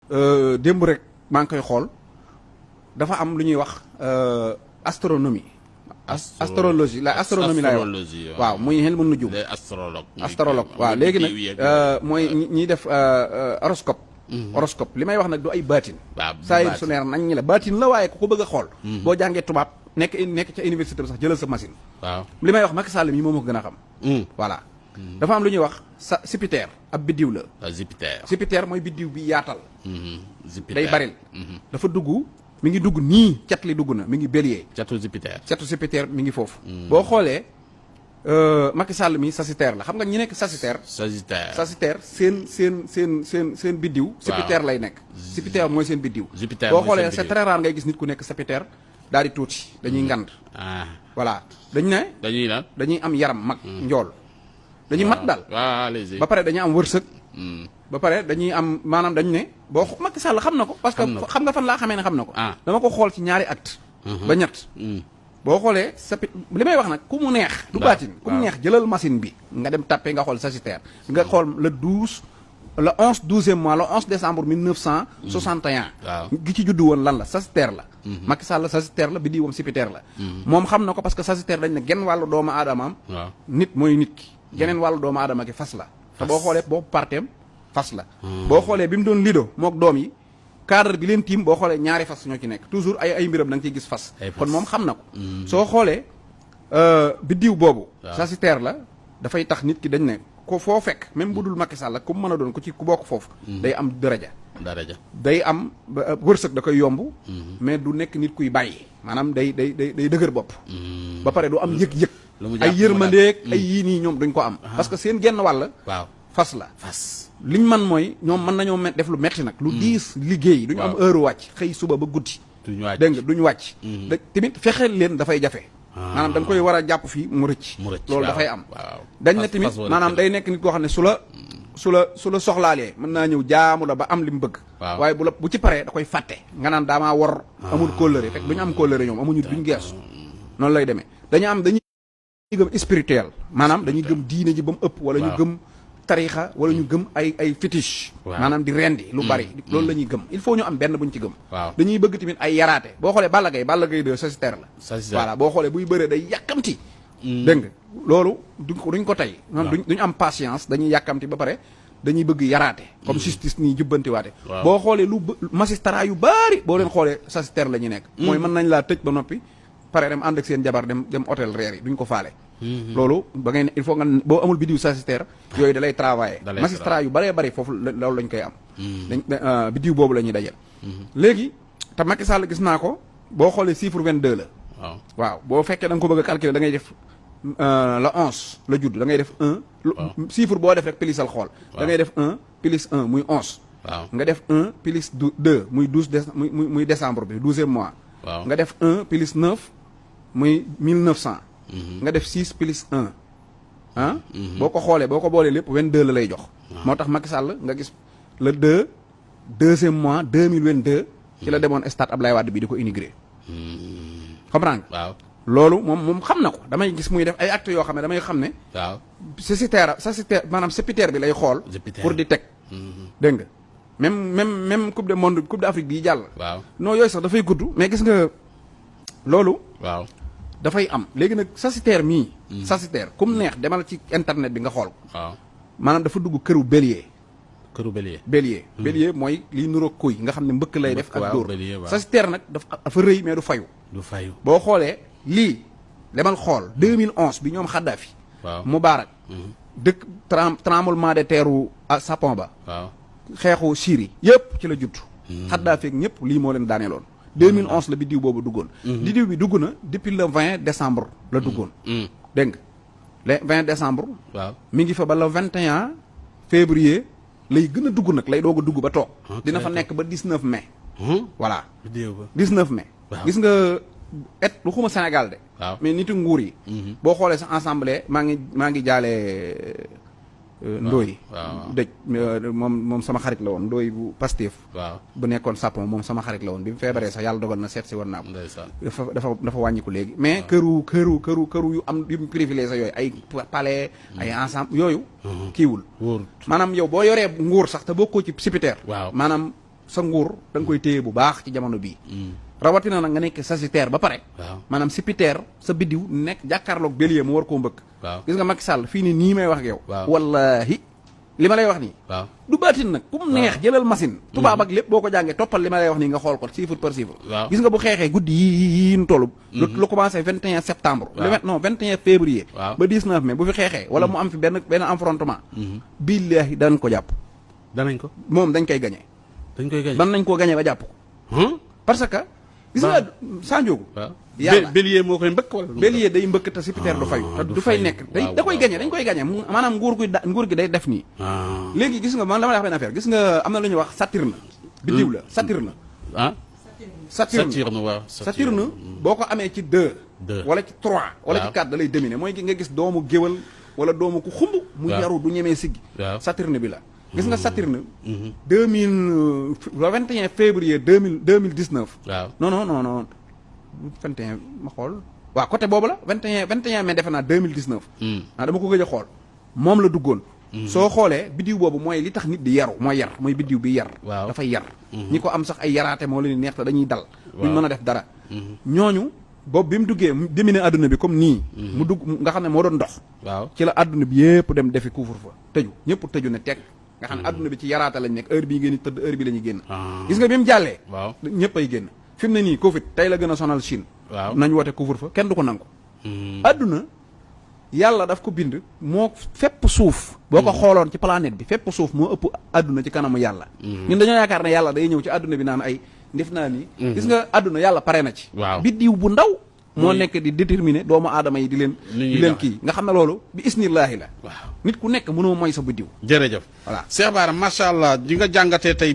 démb rek maa ngi koy xool dafa am lu ñuy wax astronomie. astrologie la astronomie laay wax waaw muy xel mën na jum astrologue waaw léegi nag mooy ñiy def horoscope. horoscope li may wax nag du ay baatin. saa yu su leer nañ ñi la baatin la waaye ku ko bëgg a xool. boo jàngee tubaab nekk ca université bi sax jëlal sa machine. waaw li may wax Macky Sall mii moom moo ko gën a xam. voilà dafa am lu ñuy wax Jupiter ab biddiw la. Jupiter mooy biddiw bi yaatal. day baril. dafa dugg. mi ngi dugg nii cat li dugg na mi ngi bélier. catu Jupiter mi ngi foofu. boo xoolee Macky Sall mi Sagittaire la xam nga ñi nekk Sagittaire. Sagittaire seen biddiw. Jupiter lay nekk. Jupiter mooy seen biddiw. boo xoolee c'est très rare ngay gis nit ku nekk Jupiter daal di tuuti dañuy ngand. voilà dañuy am yaram mag. njool dañuy mat daal. ba pare dañuy am wërsëg. ba pare dañuy am maanaam dañu ne boo Macky Sall xam na ko parce que xam nga fan laa xamee ne xam na ko dama ko xool ci ñaari acte ba ñett boo xoolee li may wax nag ku mu neex du baatin ku mu neex jëlal machine bi nga dem tàppee nga xool Sagittaire nga xool le 12e mois le 11 décembre 1961 gi ci juddu woon lan la Sagittaire la Macky Sall Sagittaire la bi di woom Jupiter la moom xam na ko parce que Sagittaire dañ ne genn wàllu doomu aadamaam nit mooy nit ki geneen wàllu doomu aadama ki fas la te boo xoolee boobu parteem fas la boo xoolee bi mu doon lido mook doom yi cadre bi leen tiim boo xoolee ñaari fas ñoo ci nekk toujours ay mbiram da nga ciy gis fas kon moom xam na ko soo xoolee biddiw boobu Sagittaire la dafay tax nit ki dañ ne ko foo fekk même bu dul Macky Sall la ku mu mën a doon ku bokk foofu day am daraja day am wërsëg da koy yomb mais du nekk nit kuy bàyyi maanaam day dëgër bopp ba pare du am yëg-yëg ay yërmandeeg ay yii nii ñoom duñ ko am parce que seen genn wàll fas la liñ man mooy ñoom mën nañoo def lu metti nag lu diis liggéey duñu am heure wàcc xëy suba ba guddi dégg nga duñu wàcc tamit fexeel leen dafay jafe maanaam da nga koy war a jàpp fii mu rëcc loolu dafay am dañ ne tamit maanaam day nekk nit koo xam ne su la soxlaalee mën naa ñëw jaamu la ba am li mu bëgg waaye bu ci paree da koy fàtte nga naan daamaa war amul kóllëre fekk duñu am kóllëre ñoom amuñu duñu geesu noonu lay demee dañuy gëm spirituel maanaam dañuy gëm diine ji ba mu ëpp wala ñu gëm tarixa wala ñu gëm ay fétiche maanaam di rendi lu bari loolu la ñuy gëm il faut ñu am benn buñ ci gëm dañuy bëgg tamit ay yaraate boo xoolee Balla Gaye de Sagittaire la voilà boo xoolee buy bëree day yàkkamti dégg nga loolu duñ ko tey noonu duñ am patience dañuy yàkkamti ba pare dañuy bëgg yaraate comme justice nii jubbantiwaate boo xoolee magistrat yu bari boo leen xoolee Sagittaire la ñuy nekk mooy mën nañ laa tëj ba noppi pare dem ànd ak seen jabar dem hôtel reer yi duñ ko faale loolu ba ngay il faut nga boo amul biddiw Sagittaire yooyu da lay travailler magistrat yu bëree bëri foofu loolu lañ koy am biddiw boobu la ñuy dajal léegi te Macky Sall gis naa ko boo xoolee chiffre 22 la waaw boo fekkee da nga ko bëgg a calculer da ngay def le 11 la judd da ngay def 1 chiffre boo def rek pilisal xool da ngay def 1 plus 1 muy 11 nga def 1 plus 2 muy 12 muy décembre bi 12e mois nga def 1 plus 9 muy 1900 nga def 6 plus 1 boo ko xoolee boo ko boolee lépp 22 la lay jox moo tax Macky Sall nga gis le 2e mois 2022 ci la demoon stade Ablaye Wade bi di ko inauguré comprendre nga loolu moom xam na ko damay gis muy def ay actes yoo xam ne damay xam ne Sagittaire maanaam Jupiter bi lay xool pour di teg dégg nga même coupe du monde coupe d'Afrique bii jàll non yooyu sax dafay gudd mais gis nga loolu dafay am léegi nag Sagittaire mii Sagittaire comme neex demal ci internet bi nga xool maanaam dafa dugg këru bélier mooy liy nuroog kuy nga xam ne mbëkk lay def ak dóor Sagittaire nag dafa rëy mais du fayu boo xoolee lii demal xool 2011 bi ñoom Kadhafi Moubarak dëkk tremblement de terre u Sapon ba xeexu Syrie yëpp ci la judd Kadhafi ak ñëpp lii moo leen daaneeloon 2011 la biddiw boobu duggoon biddiw bi dugg na depuis le 20 décembre la duggoon dégg nga le 20 décembre mi ngi fa ba le 21 février lay gën a dugg nag lay doog a dugg ba toog dina fa nekk ba 19 mai voilà 19 mai gis nga lu xuma Sénégal de mais nitu nguur yi boo xoolee sa assemblée maa ngi jaale Ndoye dëj moom sama xarit la woon Ndoye bu Pastef bu nekkoon Sapon moom sama xarit la woon bi mu feebaree sax yàlla dogal na seet si war naa ko dafa wàññiku léegi mais këru yu am yu privilégié yooyu ay palais ay ensemble yooyu kiiwul maanaam yow boo yoree nguur sax te bokkoo ci Jupiter maanaam sa nguur da nga koy téye bu baax ci jamono bii rawatina nag nga nekk Sagittaire ba pare maanaam Jupiter sa biddiw nekk jàkkaarloog Bélier mu war koo mbëkk gis nga Macky Sall fii nii may wax ak yow wallahi li ma lay wax nii du baatin nag ku mu neex jëlal machine tubaab ak lépp boo ko jàngee toppal li ma lay wax nii nga xool ko chiffre par chiffre gis nga bu xeexee guddi yi ñu toll lu commencé 21 septembre non 21 février ba 19 mai bu fi xeexee wala mu am fi benn affrontement billaahi dañ ko jàpp danañ ko moom dañ koy gañe dan nañ koo gañe ba jàpp ko parce que gis nga Sanjoogu yàlla Bélier moo koy mbëkk wala Bélier day mbëkk te Jupiter du fayu te du fay nekk da koy gañe dañ koy gañe maanaam nguur gi day def nii léegi gis nga man dama lay wax benn affaire gis nga am na lu ñuy wax Saturne biddiw la Saturne Saturne boo ko amee ci 2 wala ci 3 wala ci 4 da lay dominer mooy nga gis doomu géwal wala doomu ku xumb mu yaru du ñemee siggi Saturne bi la gis nga Saturne 21 février 2019 non 21 ma xool waaw côté boobu la 21 mai defe naa 2019 dama ko gëj a xool moom la duggoon soo xoolee biddiw boobu mooy li tax nit di yaru mooy yar mooy biddiw bi yar dafay yar ñi ko am sax ay yaraate moo leen neex te dañuy dal duñ mën a def dara ñooñu boobu bi mu duggee demine àdduna bi comme nii mu dugg nga xam ne moo doon dox ci la àdduna bi yëpp dem defi couvre-feu tëju ñëpp tëju ne teg nga xam ne àdduna bi ci yaraate lañ nekk heure bii ngeen di tëdd heure bi la ñuy génn gis nga bi mu jàllee ñëpp ay génn fi mu ne nii Covid tey la gën a sonal Chine nañ woote couvre-feu kenn du ko nangu àdduna yàlla daf ko bind moo fépp suuf boo ko xooloon ci planète bi fépp suuf moo ëpp àdduna ci kanamu yàlla ñun dañoo yaakaar ne yàlla day ñëw ci àdduna bi naan ay def naa nii gis nga àdduna yàlla pare na ci biddiw bu ndaw moo nekk di déterminer doomu aadama yi di leen kii nga xam ne loolu bi isnillaahi la nit ku nekk mënoo mooy sa biddiw jërëjëf voilà Cheikh Bara macha allah di nga jàngatee tey